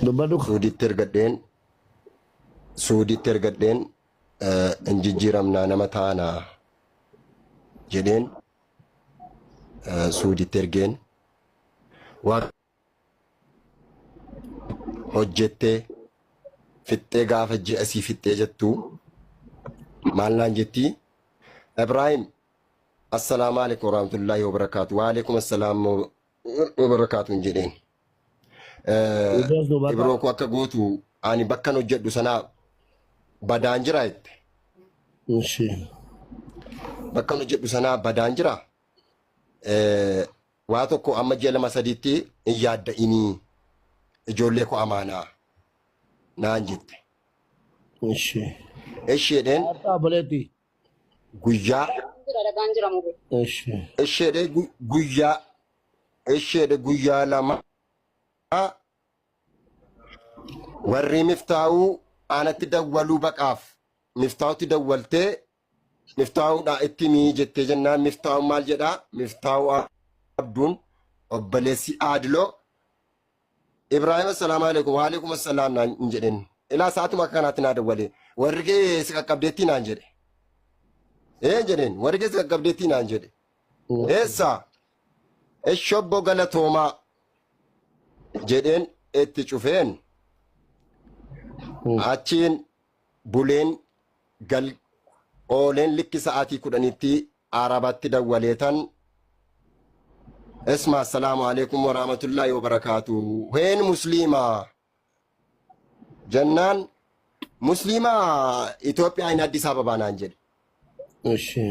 Dubbadhu. Suudiitti ergadheen Suudiitti ergadheen hin jijjiiramnaa nama taanaa jedheen Suudiitti ergeen waan hojjettee fixxee gaafa ji'a sii fixxee jettu maal naan jettii Ibraahim assalaamu alaikum warahmatullaahi wabarakaatu waalaikum assalaam wabarakaatu hin jedheen. Ijoos dubarraa. Ibroo koo akka gootu ani bakkan hojjedhu sanaa badaan jira jette. Ishi. Bakkan hojjedhu sanaa badaan jira. Waa tokko amma ji'a lama sadiitti hin yaadda'inii ijoollee koo amaanaa naan jette. Ishi. Eshi jedheen Akka obboleetti. guyyaa Jira dhagaan jira mube. Ishi. eshi jedhee guyyaa eshi jedhe guyyaa lama warri miftaa'uu anatti dawwaluu baqaaf miftaa'utti dawwaltee miftaa'uudha itti himii jettee jennaan miftaa'uun maal jedhaa miftaa'uu abduun obboleessi aadiloo Ibraahim assalaamu alaikum wa alaikum assalaam naan hin jedhin ilaa sa'aatuma akka kanaatti naa dawwale warri kee si qaqqabdeettii naan jedhe ee jedheen warri kee si qaqqabdeettii naan jedhe eessa Eshobbo galatoomaa jedheen itti cufeen achiin buleen gal ooleen likki sa'aatii 10tti Arabatti dawwaleetan Esma assalaamu alaikum warahmatullahi wabarakaatu heen musliimaa jennaan musliimaa Itoophiyaa hin Addis Ababaa naan jedhe. Ishi.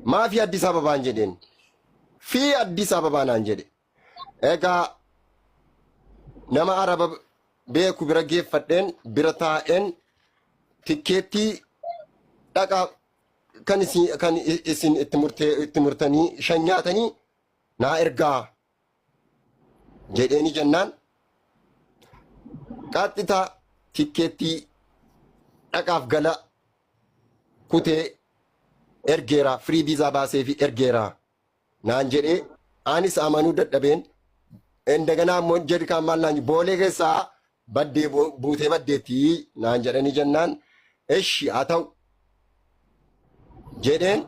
Maafi Addis Ababaan jedheen? Fi Addis Ababaa naan jedhe. Egaa nama Araba beeku bira geeffadheen bira taa'een tikkeettii dhaqaa kan isin kan isin itti murtee itti murtanii shan nyaatanii naa ergaa jedheeni jennaan qaxxitaa tikkeettii dhaqaaf gala kutee ergeera firii viizaa baasee fi ergeera naan jedhee anis amanuu dadhabeen indaganaa immoo jedhi kaan maal naan boolee keessaa baddee buutee baddeetti naan jedhanii jennaan eshi haa ta'u jedheen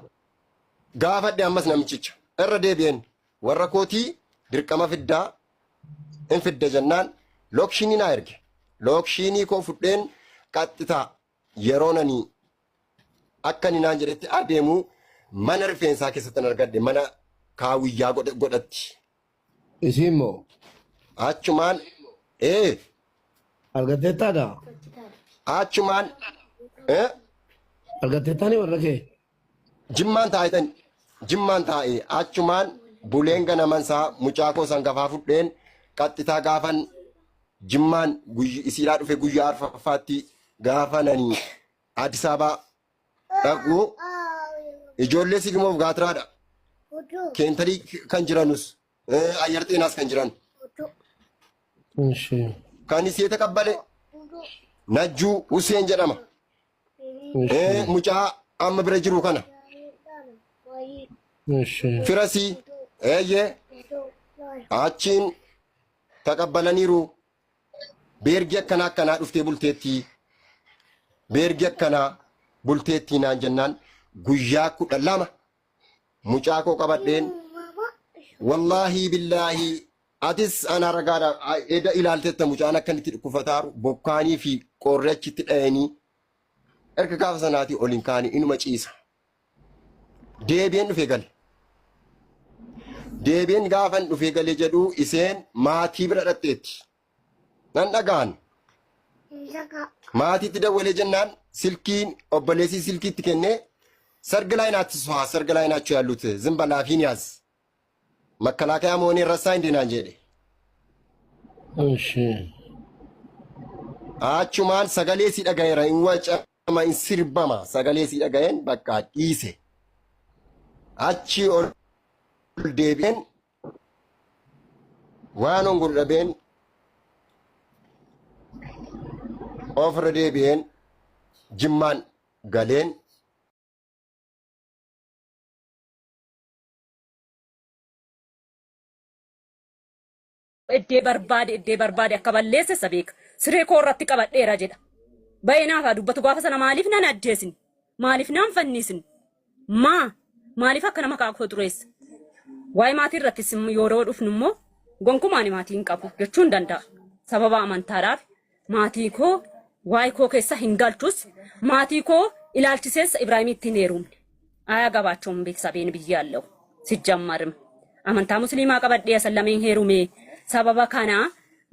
gaafadhe ammas namichicha irra deebi'een warra kootii dirqama fiddaa hin fidda jennaan lookshinii naa erge lookshinii koo fudheen qaxxitaa yeroo nani akka inni naan jedhetti adeemu mana rifeensaa keessatti argadhe mana kaawiyyaa godhatti. Isiin moo Achumaan ee argatteettaadha? Achumaan ee Argatteettaani warra kee? Jimmaan taa'etan jimmaan taa'e achumaan buleen ganamansaa mucaa koo san gafaa fudheen qaxxitaa gaafan jimmaan isiidhaa dhufe guyyaa arfaffaatti gaafa nani Addis Ababaa dhaqu ijoollee sigimoof gaatiraadha. Keentalii kan jiranus ayyar xeenaas kan jiran. Ishi. Kan isee taqabbale Najjuu Huseen jedhama. Ishi. Mucaa amma bira jiru kana. Ishi. Firasii eeyyee achiin taqabbalaniiru. Beergi akkanaa akkanaa dhuftee bulteettii. Beergi akkanaa bulteettii naan jennaan guyyaa 12 mucaa koo qabadheen wallaahii billaahii atis ana ragaadha eda ilaaltetta mucaan akka inni itti dhukkufataaru bokkaanii fi qorri achitti dhayanii erga gaafa sanaatii ol hin kaane inuma ciisa. Deebi'een dhufee gale. Deebi'een gaafan dhufee gale jedhu iseen maatii bira dhaqxeetti. Nan dhaga'an. Maatiitti dawwalee jennaan silkiin obboleessii silkiitti kennee ሰርግ ላይ ናት እሷ ሰርግ ላይ ናቸው ያሉት ዝም በል አፊን ያዝ መከላከያ መሆኔን ረሳህ እንዴ naan jedhe. Ishi. Achumaan sagalee si dhagayeera hin wacama hin sirbama sagalee si dhagayeen bakka dhiise. Achi ol deebi'een waan hongodhu dhabeen ofirra deebi'een jimmaan galeen Iddee barbaade iddee barbaade akka balleesse isa beeka. Siree koo irratti qabadheera jedha. Ba'ee naaf haa dubbatu gaafa sana maaliif nan ajjeesin? Maaliif nan fannisin? Maa? Maaliif akka nama kaakoo xureessa? Waa'ee maatii irrattis yeroo dhufnu immoo gonkumaa ani maatii hin qabu jechuun danda'a. Sababa amantaadhaaf maatii koo waa'ee koo keessa hin galchus maatii koo ilaalchisees Ibraahimitti hin heerumne. Ayaa ቤተሰቤን ብያለሁ። ሲጀመርም amantaa musliimaa qabadhee asallameen heerume sababa kanaa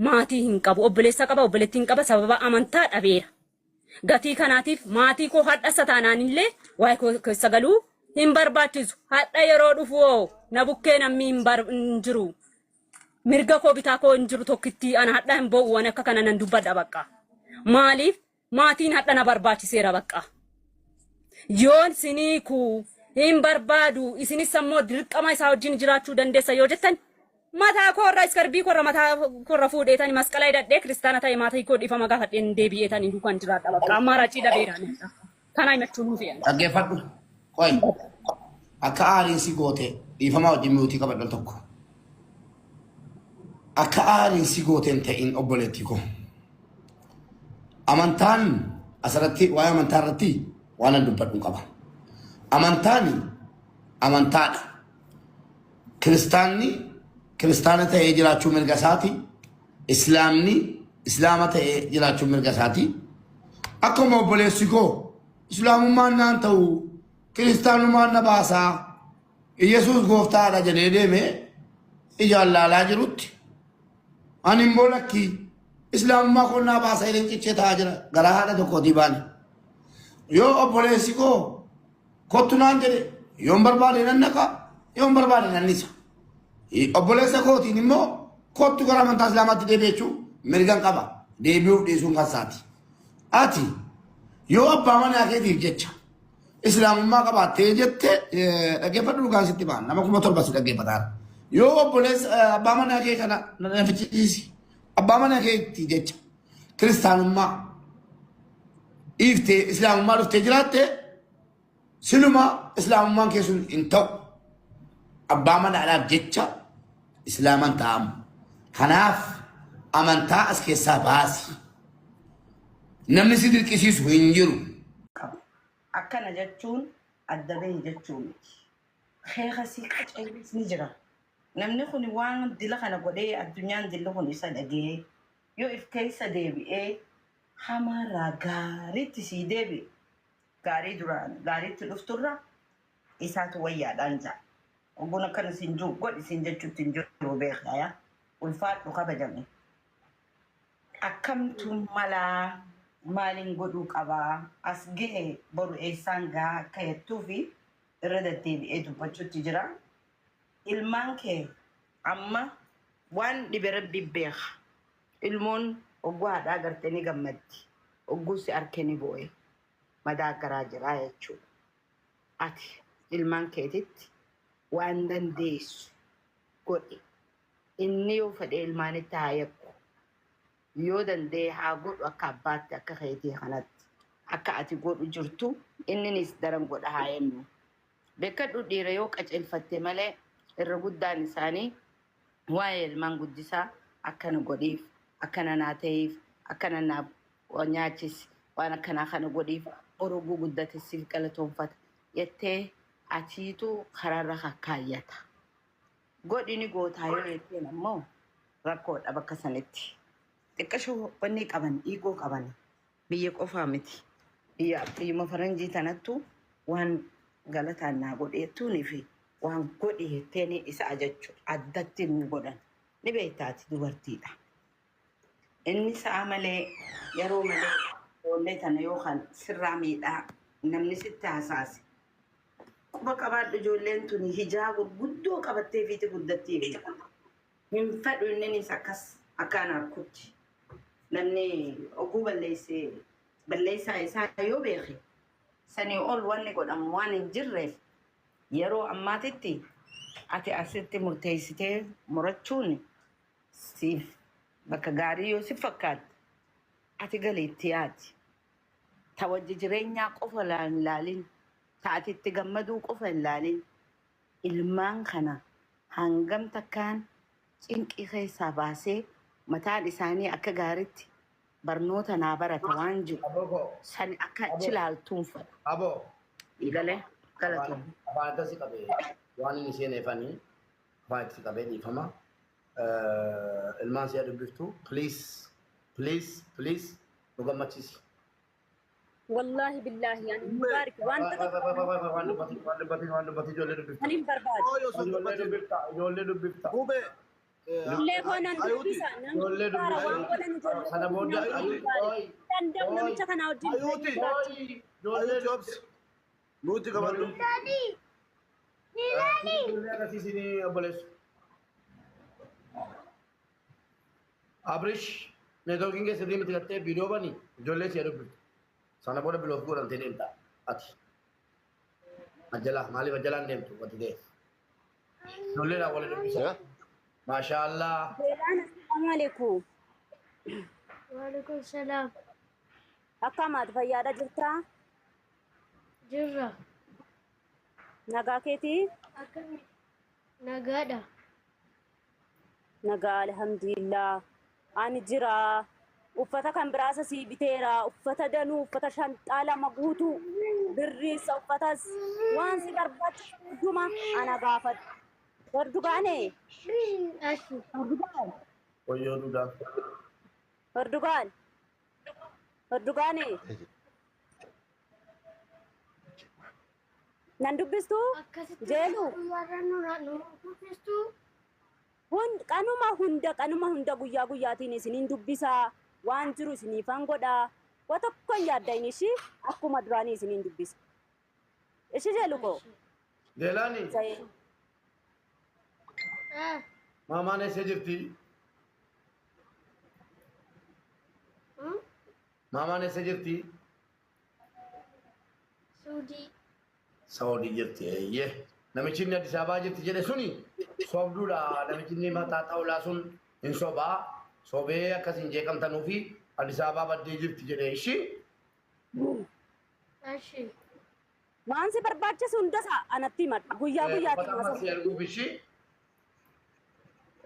maatii hin qabu obboleessa qaba obboleettii hin qaba sababa amantaa dhabeera. Gatii kanaatiif maatii koo hadhasa taanaan illee waa'ee koo keessa galuu hin barbaachisu. Hadha yeroo dhufu hoo na bukkee namni hin jiru. Mirga koo bitaa koo hin jiru tokkittii ana hadha hin boo'u ani akka kana nan dubbadha bakka. Maaliif maatiin hadha na barbaachiseera bakka. Yoon siniiku hin barbaadu isinis ammoo dirqama isaa wajjin jiraachuu dandeessa yoo jettan mataa koorra iskarbii koorra mataa koorra fuudheetani masqala hidhadhee kiristaana ta'e maatii koo dhiifama gaafadheen deebi'eetani duukaan jiraadha bakka ammaaraachii dhabeera. Kana himachuun nuuf yaala. Dhaggeeffadhu. Qoy. Akka aariin si goote dhiifama wajjin mute qabadhu tokko. Akka aariin si goote hin ta'in obboleettii koo. Amantaan asirratti waa'ee amantaa irratti waan an dubbadhu qaba. Amantaan amantaadha. Kiristaanni kiristaana ta'ee jiraachuu mirga isaati. Islaamni islaama ta'ee jiraachuu mirga isaati. Akkuma obboleessi koo islaamummaan naan ta'u kiristaanummaan na baasaa Iyesuus gooftaadha jedhee deeme ijaan laalaa jirutti ani immoo lakkii islaamummaa koo naa baasa jedheen cichee taa'aa jira garaa haadha tokkootii baane. Yoo obboleessi koo kottu naan jedhe yoon barbaade nan naqa yoon barbaade nan dhisa. Obboleessa kootiin immoo kottu gara amantaa islaamaatti deebi'achuu mirgan qaba. Deebi'uuf dhiisuun kan isaati. Ati yoo abbaa manaa keetiif jecha islaamummaa qabaattee jette dhaggeeffadhu dhugaan sitti ba'an nama 7,000 si dhaggeeffataara. Yoo obboleessa abbaa manaa kee kana na fichisiisi. Abbaa manaa keetti jecha kiristaanummaa dhiiftee islaamummaa dhuftee jiraatte siluma islaamummaan kee sun hin ta'u. Abbaa manaadhaaf jecha islaaman ta'amu. Kanaaf amantaa as keessaa baasi. Namni si dirqisiisu hin jiru. Qabu. Akkana jechuun adda bahi jechuu miti. Keeka si qaceelis ni jira. Namni kun waan dila kana godhee addunyaan dilli kun isa dhagee yoo if keessa deebi'ee hamaarraa gaariitti sii deebi'e gaarii duraan gaariitti dhufturra isaatu wayyaadhaan ja'a. Ogguun akkana siin jiru godhi siin jechuutti hin jiru beekaa yaa. Ulfaadhu kabajame. Akkamtu malaa maaliin godhuu qabaa as ga'e boru eessaan gahaa akka jettuu fi irra deddeebi'ee dubbachuutti jira. Ilmaan kee amma waan dhibe rabbi beeka. Ilmoon ogguu haadhaa agarte ni gammaddi. Ogguu si arke ni boo'e. Madaa garaa jira jechuudha. Ati ilmaan keetitti waan dandeessu godhi. Inni yoo fedhe ilmaanitti haa yakku. Yoo danda'e haa godhu akka abbaatti akka keetii kanatti. Akka ati godhu jirtu inninis daran godha haa jennu. Beekadhu dhiira yoo qaceelfatte malee irra guddaan isaanii waa'ee ilmaan guddisaa akkana godhiif, akkana naa ta'eef, akkana naaf nyaachisi, waan akkanaa kana godhiif boroguu guddate siif galatoonfata jettee atiitu karaarra kakkaayyata. Godhi ni gootaa yoo jetteen ammoo rakkoodha bakka sanitti. Xiqqashoo wanni qaban dhiigoo qaban biyya qofaa miti. Biyya biyyuma faranjii tanattu waan galataan naa godheettuunii fi waan godhi jetteen isa ajajchu addatti nu godhan. Ni beektaati dubartiidha. Inni sa'a malee yeroo malee ijoollee tana yookaan sirraa miidhaa namni sitti hasaase. Quba qabaadhu ijoolleen tuni hijaa gurguddoo qabattee fiiti guddattii beeka. Hin fedhu inninis akkas akkaan harkutti. Namni oguu balleesse balleessaa isaa yoo beeke sanii ol wanni godhamu waan hin jirreef yeroo ammaatitti ati asitti murteessitee murachuun siif bakka gaarii yoo si fakkaatte ati galiitti yaadi. Ta wajji jireenyaa qofa hin laalin. Ta ati itti gammaduu qofa hin laalin. Ilmaan kana hangam takkaan Cinqii keessaa baasee mataan isaanii akka gaariitti barnoota naa barata waan jiru Aboo koo. san akka achi ilaaltuun fedha. Aboo. Igalee galatoom. Afaan itti si qabee waan inni seeneefanii afaan itti si qabee dhiifama. Ilmaan si'a dubbiftu, please, please, please, nu gammachiisi. Wallaahi billaahi ani Mubaarik wanta tokko Waan dubbatin, waan dubbatin, waan dubbatin, ijoollee dubbifta. ani hin barbaadu. Ooyo sun Ijoollee dubbatin. dubbifta, ijoollee dubbifta. Bube. Illee koo nan Ayuuti. dubbisa nan Ijoollee dubbaara waan dubbifta. godhan ijoollee Sana booda nan ayuuti. barbaade. Danda'u namicha kanaa wajjin Ayuuti. Ijoollee Ayuuti obsi. Nuti qabadhu. Ijoollee agarsiisinii obboleessu. Abrish, neetwoorkiin keessa deemti gartee viidiyoo bani ijoollee si'a dubbiftu. Sana booda biloof godhamtee deemta ati. Ajalaa maaliif ajalaan deemtu wanti ta'e? Ijoolleedhaan wal dubbisa. Maashaallah. Beelaan, assalaamu alaikum. Waalaikum salaam. Akka maati, fayyaadha jirtaa? Jirra. Nagaa keetii? Akkami? Nagaadha. Nagaa, alhamdulillah. Ani jira. Uffata kan biraasa sii biteera. Uffata danuu, uffata shanxaa lama guutuu. Birriisa uffatas waan si barbaachisu hunduma ana gaafadhu. Erdogaane. Ashi. Erdogaan. Wayyoo duudhaa. Erdogaan. Erdogaane. Nan dubbistuu? Akkasitti Jeelu. warra nu dubbistuu? Hund qanuma hunda, qanuma hunda, guyyaa guyyaatiin isiniin dubbisaa, waan jiru isiniifan godhaa, wa tokko hin yaaddayin, ishii akkuma duraanii isiniin dubbisa. Ishi jeelu koo. Jeelaani. Zayee. Ah. Maamaan eessa jirti? Hmm? Maamaan eessa jirti? Suudii. Saawudii jirti, eeyyee. Namichi inni Addis Ababaa jirti jedhe suni sobduudha. Namichi inni mataa xaawulaa sun hin sobaa. Sobee akkasiin jeeqamtanuu fi Addis Ababaa baddee jirti jedhe, ishii. Ashi. Waan si barbaachisu hundasaa anatti himadhu. Guyyaa guyyaatiin Uffata ammas haasofna. arguuf ishii.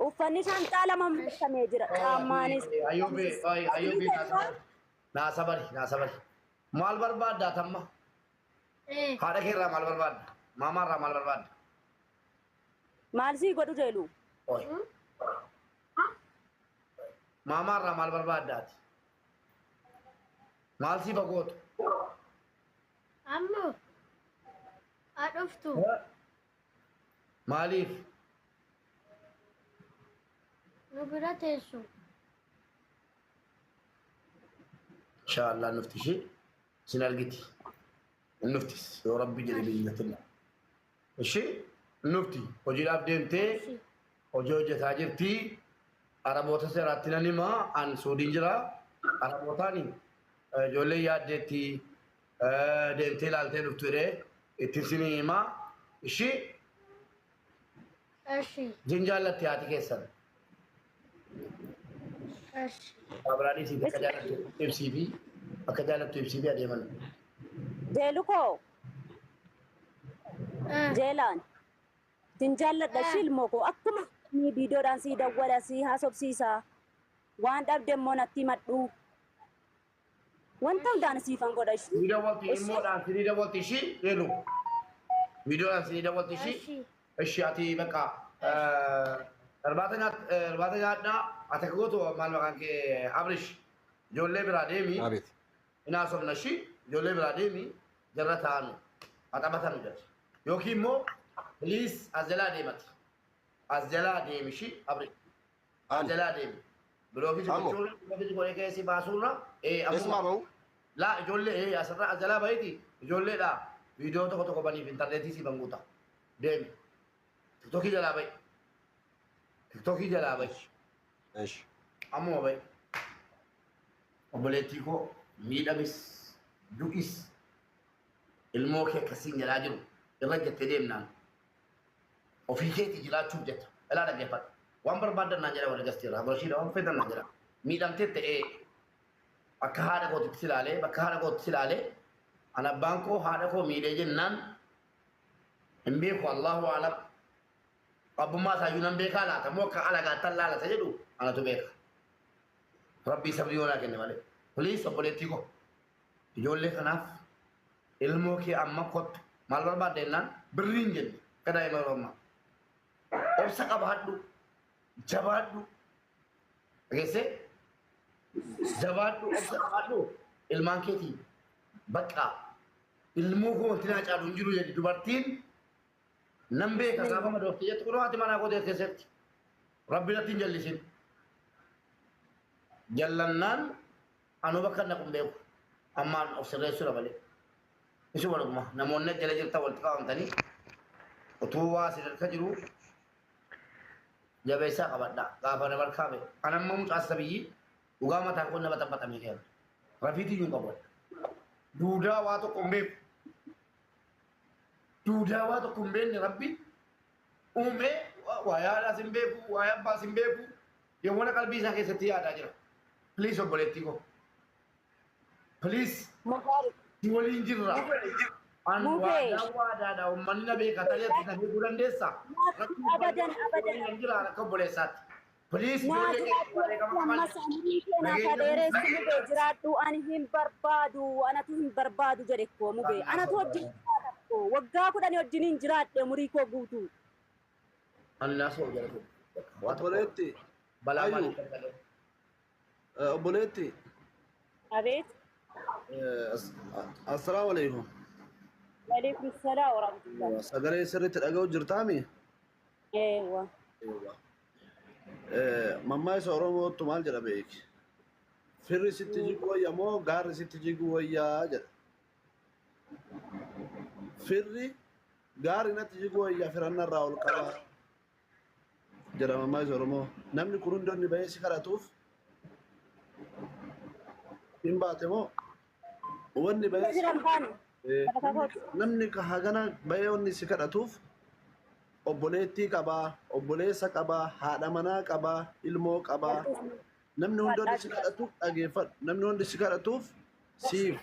Uffanni shanxaa lama bitamee jira. Caammaanis. Ayyuubi, ayyuubi, naa sabari, naa sabari. Maal barbaaddaa tamma? Eh. Haadha kee irraa maal barbaadda? Maamaa irraa maal barbaadda? Maal sii godhu jeelu? Oi. Maamaa irraa maal barbaaddaati? Maal si bagootu? Ammoo. Haa dhuftu. Maaliif? Nu bira teessu. Inshaallah nufti ishee isin argiti. Nuftis yoo Rabbi jedhe biyyatina. Ishee nufti hojiidhaaf deemtee Ashi. hojii hojjetaa jirti. Araboota seeraatti nan himaa, an Suudiin jira. Arabootaan ijoollee yaaddeetti deemtee ilaaltee dhuftu jedhee itti isin himaa. Ishee Ashi. isin jaallatti haati keessan. Ashi. Abiraadhiis akka jaallattu ibsii fi akka jaallattu ibsii fi adeeman. Jeelu koo. Ah. Jeelaan. Sin jaalladha ishii ilmoo koo, akkuma ni viidiyoodhaan sii dawwala, sii haasofsiisa. Waan dhabde immoo natti himadhu. Wanta hundaan siifan godha ishii. Sinii dawwalti, immoodhaan sinii dawwalti ishii jeelu. Viidiyoodhaan sinii dawwalti ishii. Ashi. Ishi ati bakka irbaata nyaadhaa, ati akka gootu, maal maqaan kee, Abrish, ijoollee biraa deemi. Abeet. Inaasofna ishii, ijoollee biraa deemi, jarra taa'anu haxabatanu jedha. Yookiin immoo please as jalaa deemati. As jalaa deemi ishii, Abrish. As Ani. jalaa deemi. Bilookii Ammoo. gochuurra, bilookii godhee keessi baasuurra. Eessumaa bahu? Laa, ijoollee asirra as jalaa bahiiti ijoolleedha. Viidiyoo tokko tokko baniif intarneetii si banguuta. Deemi. Tiktokii jalaa bahi. Tiktokii jalaa bahi. Eesh. Ammuma bahi. Obboleettii koo, miidhamis du'is ilmoo kee akkasiin jalaa jiru irra jettee deemnaan ofii keetii jiraachuuf jetta. Ilaa, dhaggeeffadhu. Waan barbaaddan naan jedha, warri gastiirraa. Boroshiidha waan feetan naan jedha. Miidhamtee ta'ee akka haadha kootitti si ilaalee, bakka haadha kootitti si ilaalee, an abbaan koo haadha koo miidhee jennaan hin beeku, Allahu alam. Abbummaa isaayyuu nan beekaa laata moo akka alagaattan laalata jedhu anatu beeka. Rabbii sabrii yoo naa kenne malee. Please obboleettii koo ijoollee kanaaf ilmoo kee amma kottu maal barbaadda jennaan birrii hin jenne akka daa'ima yeroo ammaa. Obsa qabaadhu jabaadhu dhageessee jabaadhu obsa qabaadhu ilmaan keetii bakka ilmoo koo wanti naa caalu hin jiru jedhi dubartiin nan beeka gaafa madoofte jettu kunoo haati manaa koo teessetti. Rabbi natti hin jallisin. Jallannaan anuu bakka hin dhaqu hin beeku. Ammaan of sirreessuudha malee. Isuma dhuguma namoonni as jala jirtan walitti qabamtanii utuu waa isin harka jiruu jabeessaa qabadhaa. Gaafa nama harkaa ba'e. An amma mucaa sabiyyii dhugaa mataan kun nama xabbaxamee keessa. Rafiitii iyyuu hin qabu. Duudaa waa tokko hin beeku. Duudaa waa tokko hin beekne Rabbi uumee waa'ee haadhaas hin beeku, waa'ee abbaas hin beeku. Yawwana qalbii isaa keessatti yaadaa jira. Please obboleettii koo. Please Mubaarik. si waliin jirra. An Mubee. waadaa waadaadha uummanni na beeka tarii ati na beekuu dandeessa. Rakkoo Abadan abadan. waliin jira akka obboleessaatti. Please Naa ijoollee keessa jiraadhu wareegama ammas qaban. umurii kee naaf haa dheeressu mubee jiraadhu ani hin barbaadu anatu hin barbaadu jedhe koo mubee anatu wajjin jiraadha koo waggaa 10 wajjiniin jiraadhe umurii koo guutuu. Ani naasoo jala koo. Waa tokko Obboleetti, balaa Ayyu, maaliif gargalee? obboleetti, Abeet. assalaamu alaikum. Waleekum salaam warahmatullah. Sagalee sirriitti dhaga'u jirtaami? Eewwa. Mammaaksa Oromootu maal jedha beeki? Firri sitti jiguu wayya moo gaarri sitti jiguu wayyaa jedha. Firri gaarri natti jiguu wayya firannarraa ol qabaa jedha mammaaksa Oromoo. Namni kun hundi inni bahee si kadhatuuf hin baate moo wanni bahee si Jiran baane. Namni hagana bahee wanni si kadhatuuf obboleettii qabaa, obboleessa qabaa, haadha manaa qabaa, ilmoo qabaa. Namni hundi wanni si kadhatuuf dhageeffadhu. Namni hundi si kadhatuuf siif,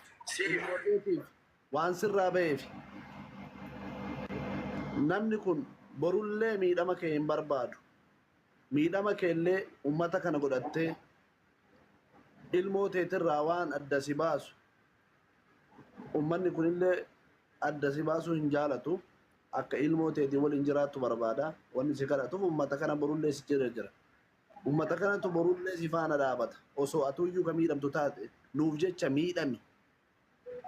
ilmoo keetiif waan sirraa baheef. Namni kun borullee miidhama kee hin barbaadu. Miidhama keellee uummata kana godhattee ilmoo teetirraa waan adda si baasu uummanni kunillee adda si baasuu hin jaalatu. Akka ilmoo teetii waliin jiraattu barbaada. Wanni si kadhatuuf uummata kana borullee si jira jira. Uummata kanatu borullee si faana dhaabata. Osoo atuyyuu ka miidhamtu taate nuuf jecha miidhami.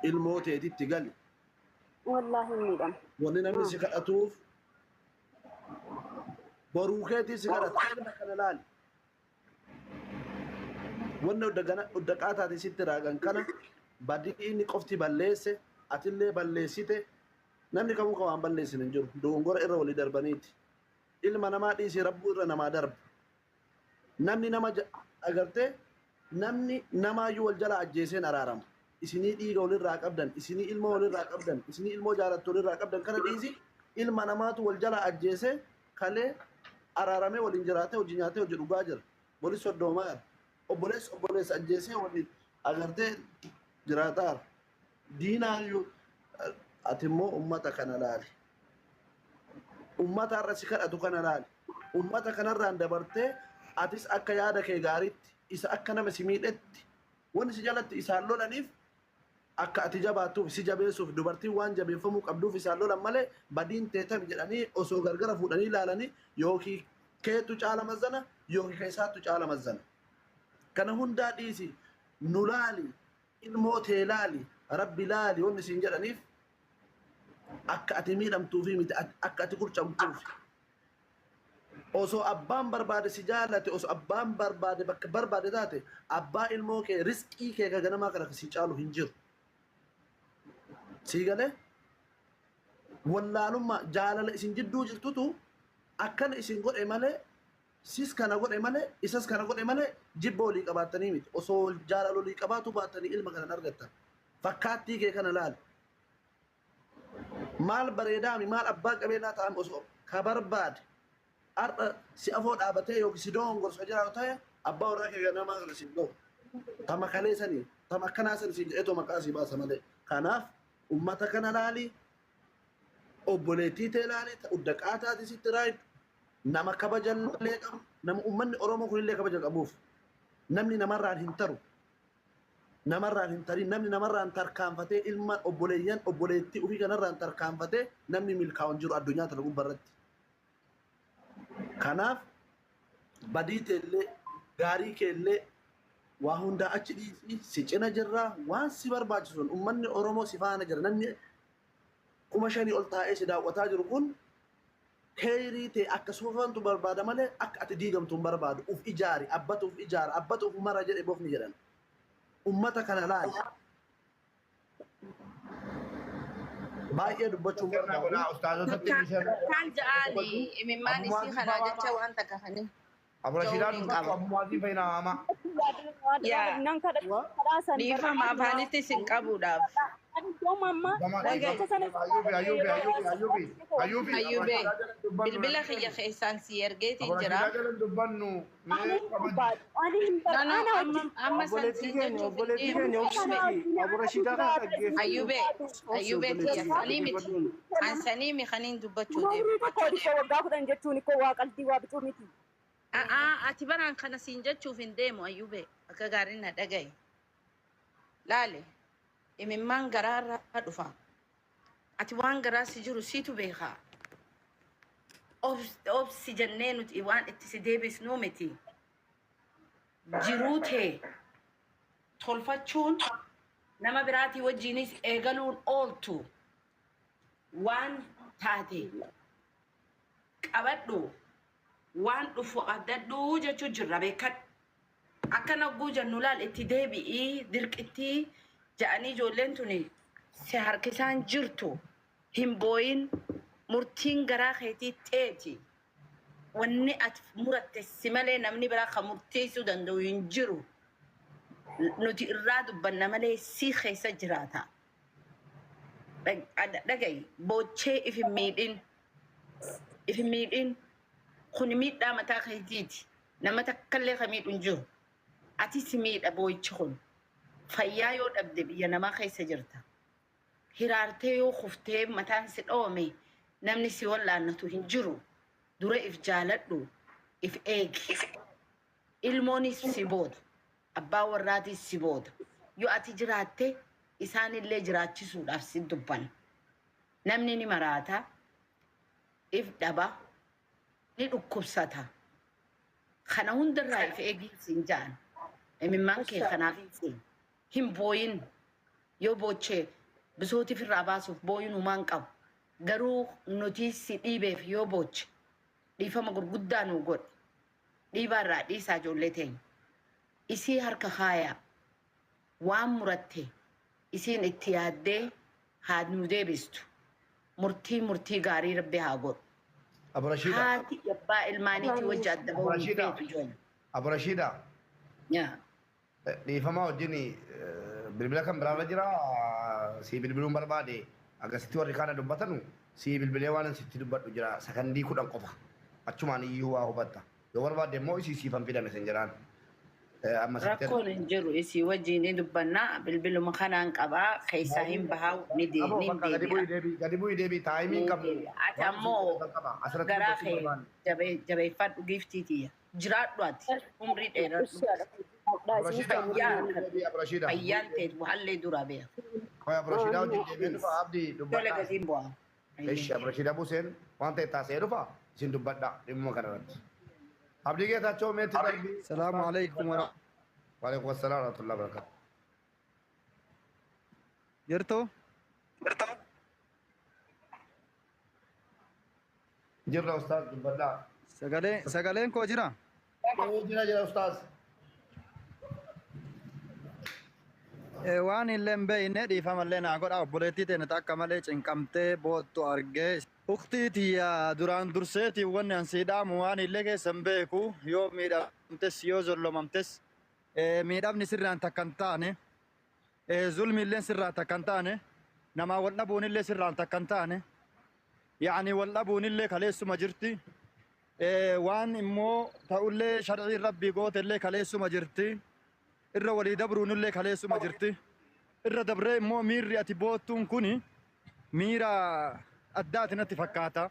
Ilmoo teetitti gali. Wallaahi hin miidhamu. Wanni namni si kadhatuuf boruu keetii si kadhata. Ilma kana laali. Wanni uddaqaa taate sitti raagan kana badii inni qofti balleesse atillee balleessite namni kamuu ka waan balleessine hin jiru. Dogongora irra walii darbaniiti. Ilma namaa dhiisii rabbuu irra namaa darba. Namni nama agartee namni namaayyuu wal jala ajjeeseen araarama. Isinii dhiiga walirraa qabdan, isinii ilmoo walirraa qabdan, isinii ilmoo jaalattu walirraa qabdan kana dhiisi ilma namaatu wal jala ajjeesee kalee araaramee waliin jiraatee hojii nyaatee hojii dhugaa jira. Walis soddoomaa jira. Obboleessi obboleessa ajjeesee waliin agartee jiraataa jira. Diinaayyuu ati immoo ummata kana laali. Ummata har'a si kadhatu kana laali. Ummata kanarraan dabartee atis akka yaada kee gaariitti isa akka nama si miidhetti wanni si jalatti isaan lolaniif akka ati jabaattuuf si jabeessuuf dubartiin waan jabeeffamuu qabduuf isaan lolan malee badiin teetami jedhanii osoo gargara fuudhanii ilaalanii yookiin keetu caala mazzana yookiin keessaattu caala mazzana. Kana hundaa dhiisi nu laali ilmoo tee laali rabbi laali wanni siin jedhaniif akka ati miidhamtuufi miti akka ati qurcamtuuf. Osoo abbaan barbaade si jaalate osoo abbaan barbaade bakka barbaade taate abbaa ilmoo kee risqii kee ka ganamaa kana si caalu hin jiru. Sii galee wallaalummaa jaalala isin jidduu jirtutu akkana isin godhe malee sis kana godhe malee isas kana godhe malee jibba walii qabaattanii miti. Osoo jaalala walii qabaatu baattanii ilma kana hin argattan. Fakkaattii kee kana laali. Maal bareedaami maal abbaa qabeenyaa ta'an osoo ka barbaade har'a si afoo dhaabatee yookiin si dogongorsa jiraatu ta'e abbaa warraa kee ganamaa kana siin gahu. Tama kalee sanii tama akkanaa sanii siin jedheetoo maqaa sii baasa malee. Kanaaf ummata kana laali obboleettii tee laali uddaqaa taate sitti raayitu Nama kabajallee qabu, nama uummanni Oromoo kunillee kabaja qabuuf. Namni namarraan hin taru. Namarraan hin tarin, namni namarraan tarkaanfatee ilma obboleeyyan obboleettii ofii kanarraan tarkaanfatee namni milkaa'u hin jiru addunyaa tana gubbaarratti. Kanaaf badii teellee gaarii keellee waa hundaa achi dhiisii si cina jirraa waan si barbaachisuun uummanni Oromoo si faana jira. Namni 5,000 ol taa'ee si daawwataa jiru kun keeyrii ta'e akka soofamtu barbaada malee akka ati diigamtu hin barbaadu. Uf ijaari, abbatu uf ijaara, abbatu uf mara jedhe bofni jedhan. Ummata kana laali. Baay'ee dubbachuu hin barbaadu. Ustaazotatti Kan ja'aani imimmaan isii kanaa jecha waan takka kanii. Aburashiidhaan Jawuun hin qabu. ammuwaatiin fayyina haama. Yaa. Nan kadhaa san Dhiifama afaanitti isin qabuudhaaf. Ayyuubi ayyuubi ayyuubi ayyuubi ayyuubi. Ayyuubee bilbila kiyya keessaan si ergeetiin jira. Aburashiidhaa jalan dubbannu mee kabaji. No, no, amma amma san Obboleettii siin keenya jechuuf hin obboleettii deemu. keenya obsiiti. Aburashiidaa kana dhaggeeffadhu. Ayyuubee ayyuubee Obsi tiyya obboleettii sanii miti. dubbadhuun. An sanii mi kaniin dubbachuu deemu. Umrii tokko dhibboo waggaa 10 jechuun koo waa qalbii waa bicuu miti. A'aa ati baraan kana siin jechuuf hin deemu ayyuubee akka gaariin na dhagaye. Laale imimmaan garaarraa dhufa. Ati waan garaa si jiru siitu beekaa. Obsi jennee nuti waan itti si deebisnuu miti. Jiruu tee tolfachuun nama biraatii wajjiinis eegaluun ooltu waan taate qabadhu waan dhufu addadhu jechuu jirra beekadhu. Akka nagguu jennu laal itti deebi'ii dirqittii ja'anii ijoolleen tuni si harkisaan jirtu hin booyin murtiin garaa keetii teeti. Wanni ati muratte si malee namni biraa kan murteessuu danda'u hin jiru. Nuti irraa dubbanna malee si keessa jiraata. Dhaga'i boochee if hin miidhin. If hin miidhin. Kun miidhaa mataa keetiiti. Nama takkallee kan miidhu hin jiru. Ati si miidha boo'ichi kun. Fayyaa yoo dhabde biyya namaa keessa jirta. Hiraartee yoo kuftee mataan si dhoome namni si wallaannatu hin jiru. Dura if jaaladhu, if eegi. Ilmoonis si booda. Abbaa warraatis si booda. Yoo ati jiraatte isaanillee jiraachisuudhaaf si dubban. Namni ni maraata, if dhaba, ni dhukkubsata. Kana hundarraa if eegii siin ja'an. Imimmaan kee kanaaf siin. Hin booyin. Yoo boochee bisootif irraa baasuuf booyin humaan qabu. Garuu nuti si dhiibeef yoo booche dhiifama gurguddaa nuu godhi. Dhiibaa irraa dhiisaa ijoollee teenya. Isii harka kaayaa. Waan muratte isiin itti yaaddee haa nu deebistu. Murtii murtii gaarii rabbi haa godhu. Aburashiidhaa. Haati abbaa ilmaaniitii wajji adda bahuu hin Aburashiidhaa. feetu ijoollee. Aburashiidhaa. Yaa. Dhiifama wajjin bilbila kan biraarra jira si bilbiluun barbaade akkasitti warri kaana dubbatanu si bilbilee waan sitti dubbadhu jira sakandii 10 qofa achumaan iyyuu waa hubatta yoo barbaadde immoo isii siifan fidame sin jedhaan amma sitti Rakkoon hin jiru isii wajjin ni dubbannaa bilbiluma kanaan qabaa keessaa hin bahaa ni Aboo ni bakka gadi bu'ii deebi'a. deebii gadi bu'ii deebii taayimii Ni hin qabnu deebi'a. Ati waan isin ammoo dubbatan qaba asirratti garaa dubbachuu kee barbaanne. jabeeffadhu giiftii tiyya. Jiraadhu ati umrii dheeradhu. Aburashiidhaa Fayyaa gadi bu'ii harkadhu. deebii Aburashiidhaa. Fayyaan teetu hallee dura beeka. Qoy Aburashiidhaa wajjin deebiin dhufa abdii Tole dubbadhaa. gatiin bu'aa. Ishi Aburashiidhaa buseen waan ta'e taasisee dhufa isin dubbadhaa dhimmuma kanarratti. Abdii Geetaachoo meetti darbii. Salaamu alaikum wa Waalaikum assalaam warahmatullahi wabarakatuh. Jirtu? Jirra ustaaz dubbadhaa. Sagaleen sagaleen koo jira? Jira jira ustaaz. Waan illee hin beekne dhiifamallee naa godha obboleettii teenya akka malee cinqamtee boottu argee. Uktii tiyya duraan durseetii wanni an sii dhaamu waan illee keessa hin beeku yoo miidhamtes yoo zollomamtes miidhamni sirraan takka hin taane zulmi illee sirraan takka hin taane namaa wal dhabuun illee sirraan takka hin taane yaani wal dhabuun illee kaleessuma jirti. Waan immoo ta'ullee sharciin rabbii goote illee kaleessuma jirti. Irra walii dabruun illee kaleessuma jirti. Irra dabree immoo miirri ati boottuun kuni miira addaati natti fakkaata.